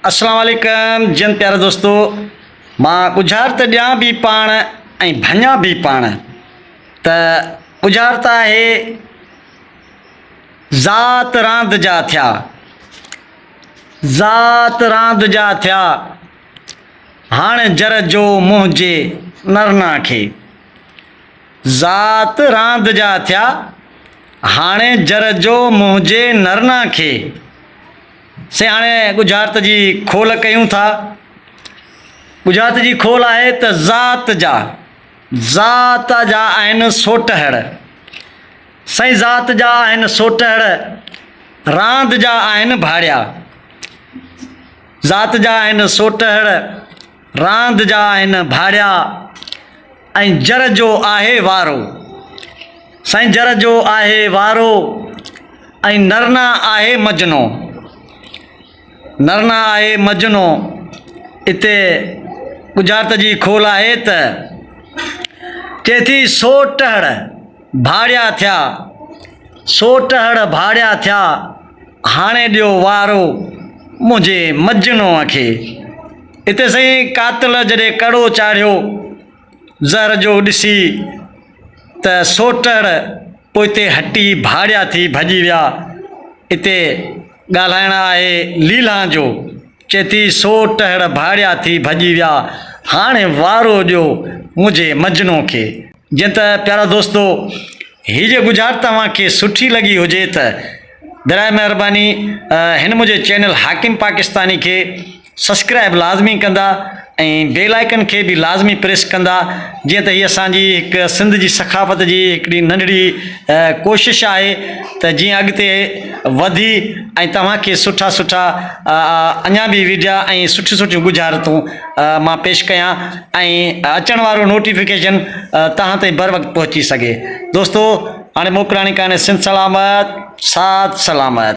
اسلام عليڪم جن پيارا دوستو مان ڳجهارت ڏيان به پاڻ ۽ ڀڃان به پاڻ ته ڳجهارت آهي ذات راند جا ٿيا ذات راند جا ٿيا هاڻ جر جو منهنجي نرنا کي ذات راند جا ٿيا هاڻي جر جو منهنجي نرنا کي سي هاڻي ڳجهارت جي کول ڪيون ٿا. ڳجهارت جي کول آهي ته ذات جا، ذات جا آهن سوٽهڙ. سائين ذات جا آهن سوٽهڙ، راند جا آهن ڀاڙيا. ذات جا آهن سوٽهڙ، راند جا آهن ڀاڙيا ۽ جر جو آهي وارو. سائين جر جو آهي وارو ۽ نرنا آهي مجنو. نرنا آهي مجنو. اتي ڳجهارت جي کول آهي ته چئي ٿي سو ٽهڙ ڀاڙيا ٿيا، سو ٽهڙ ڀاڙيا ٿيا، هاڻي ڏيو وارو منهنجي مجنوء کي. اتي سائين قاتل جڏهن ڪڙو چاڙهيو زهر جو ڏسي ته سوٽهڙ پوئتي هٽي ڀاڙيا ٿي ڀڄي ويا. اتي ڳالهائڻ آهي ليلان جو، چئي ٿي سوٽهڙ ڀاڙيا ٿي ڀڄي ويا، هاڻي وارو ڏيو منهنجي مجنو کي. جيئن ته پيارا دوستو هي جي ڳجهارت توهان کي سٺي لڳي هجي ته براء مهرباني هن منهنجي چينل حاڪم پاڪستاني کي سسڪرائب لازمي ڪندا ۽ بيل آئيڪن کي به لازمي پريس ڪندا جيئن ته هي اسان جي هڪ سنڌ جي ثقافت جي هڪڙي ننڍڙي ڪوشش آهي ته جيئن اڳتي وڌي ۽ توهان کي سٺا سٺا اڃا به ويڊيا ۽ سٺيون سٺيون ڳجهارتون مان پيش ڪيان ۽ اچڻ وارو نوٽيفڪيشن توهان تائين بر وقت پهچي سگهي دوستو هاڻي موڪلاڻي ڪانهي سنڌ سلامت ساٿ سلامت.